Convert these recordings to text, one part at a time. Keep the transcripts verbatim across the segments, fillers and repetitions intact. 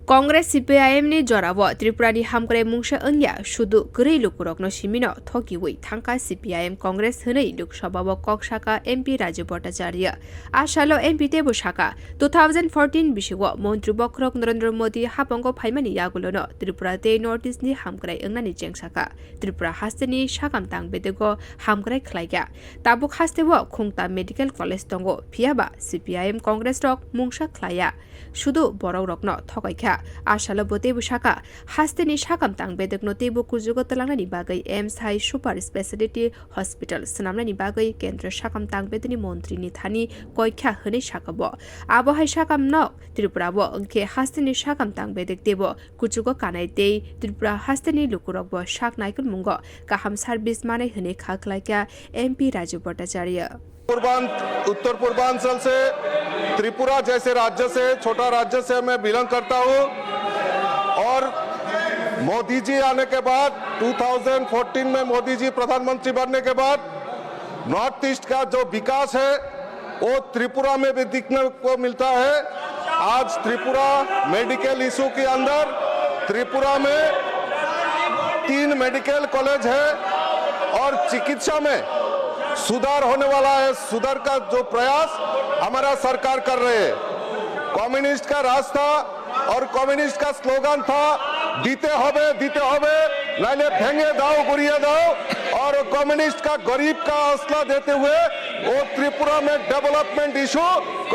Congress C P I M ni jorao Tripura ni hamkrai mungsa wngya, sudu kwrwi lukurokno simino thokiwi thangkha C P I M Congress hwnwi Lok Sabha o kok sakha M P Raju Bhattacharya. A salo M P teibo sakha, two thousand fourteen bisingo Montri Bokhorok Narendra Modi hapango phaimani yagulono Tripura tei North East ni hamkrai wngnani cheng sakha. Tripura hasteni sakam tang bedego hamkrai khlaikha. Tabuk hasteo khungta medical college tongo, phiyaba C P I M Congress rok mungsa khlaiya. Sudu borok rokno thokaikha. A salo bo teibo sakha, hasteni sakam tang bedekno teibo kuchugo twlangnani bagwi M S I Super Speciality Hospital swnamnani bagwi kendro sakam tang bedekni montrini thani koikha hwnwi sakha bo. Abo hai sakam nok Tripura bo wngkhe hasteni sakam tang bedek teibo kuchugo kanai tei Tripura hasteni lukurok bo sak naikolmungo kaham service manai hwnwi kha khlaikha M P Raju Bhattacharya. पूर्वांच-, उत्तर पूर्वांचल से, त्रिपुरा जैसे राज्य से, छोटा राज्य से मैं बिलोंग करता हूँ। और मोदी जी आने के बाद, ट्वेंटी फ़ोर्टीन में मोदी जी प्रधानमंत्री बनने के बाद नॉर्थ ईस्ट का जो विकास है, वो त्रिपुरा में भी दिखने को मिलता है। आज त्रिपुरा मेडिकल इशू के अंदर त्रिपुरा में तीन मेडिकल कॉलेज है और चिकित्सा में सुधार होने वाला है। सुधार का जो प्रयास हमारा सरकार कर रहे हैं। कम्युनिस्ट का राज था और कम्युनिस्ट का स्लोगन था, "दीते होबे, दीते होबे, नाइले भेंगे दाओ, गुड़िया दाओ।" और कम्युनिस्ट का गरीब का हौसला देते हुए वो त्रिपुरा में डेवलपमेंट इशू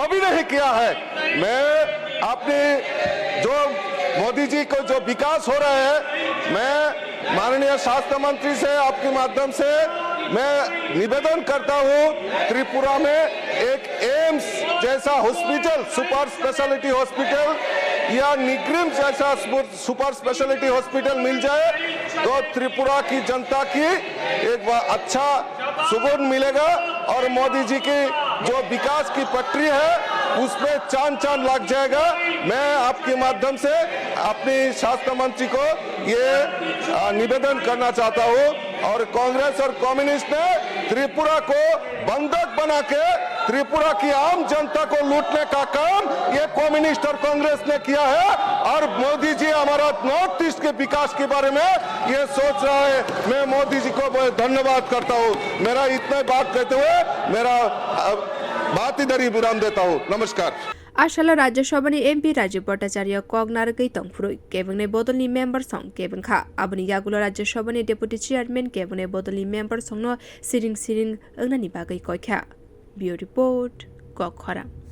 कभी नहीं किया है। मैं अपनी जो मोदी जी को जो विकास हो रहा है, मैं माननीय स्वास्थ्य मंत्री से आपके माध्यम से मैं निवेदन करता हूँ, त्रिपुरा में एक एम्स जैसा हॉस्पिटल, सुपर स्पेशलिटी हॉस्पिटल या निग्रिम जैसा सुपर स्पेशलिटी हॉस्पिटल मिल जाए तो त्रिपुरा की जनता की एक बार अच्छा सुकून मिलेगा और मोदी जी की जो विकास की पटरी है उसमें चांद चांद लग जाएगा। मैं आपके माध्यम से अपनी स्वास्थ्य मंत्री को ये, अ, निवेदन करना चाहता हूँ। और कांग्रेस और कम्युनिस्ट ने त्रिपुरा को बंधक बना के त्रिपुरा की आम जनता को लूटने का काम ये कम्युनिस्ट और कांग्रेस ने किया है। और मोदी जी हमारा नॉर्थ ईस्ट के विकास के बारे में ये सोच रहा है। मैं मोदी जी को बहुत धन्यवाद करता हूँ। मेरा इतना बात कहते हुए मेरा, अ, बात इधर ही विराम देता हूँ। नमस्कार। A salo Rajya Sabha ni M P Raju Bhattacharya kok narwgwi tongphuru kebengni bodolni member song kebengkha. Aboni yagulo Rajya Sabha ni Deputy Chairman kebengni bodolni member songno siring siring wngnani bagwi koikha. Bureau Report, Kokkhorang.